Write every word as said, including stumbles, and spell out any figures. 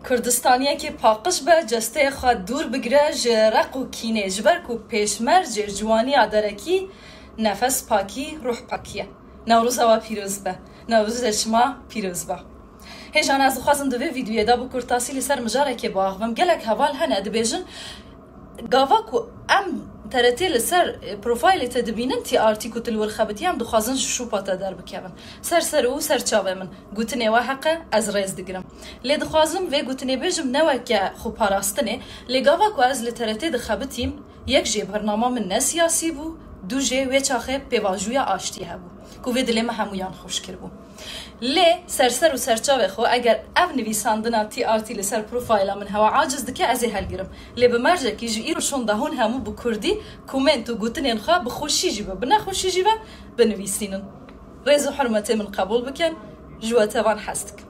Kurdistaniyekê paqij be, cesteyê xwe dûr bigire ji req û kînê, ji ber ku pêşmercê ciwaniya derekî nefes pakî, ruh pakî ye. Newroza we pîroz be. Newroza şima pîroz be. Hêjan ez dixwazim di vê vîdyoyê de bi kurtasî li ser mijarekê biaxivim. Gelek heval hene dibêjin, gava ku em T R T li ser, e, profilê te dibînin, T R T ku tu li wir xebitî, em dixwazin ji şûpa te derbikevin. Ser ser û ser çavê min. Gotinê we heq e, ez rêz digirim. Lê dixwazim vê gotinê bêjim ne weke xweparastinê, lê gava ku ez li T R T dixebitîm, yek jê bernama min ne siyasî bû, du jê wê çaxê pêvajoya aştiyê hebû, ku vê dilê me hemûyan xweş kiribû. Lê ser ser û ser çavê xwe, eger ev nivîsandina T R T li ser profayla min hewa aciz dike, ez ê helgirim. Lê bi mercekî ji îro şonda hûn hemû bi kurdî komênt û gotinên xwe bi xweşî jî be, bi nexweşî jî be, binivîsînin. Rêz û hurmetê min qebûl bikin, ji we tevan hez dikim.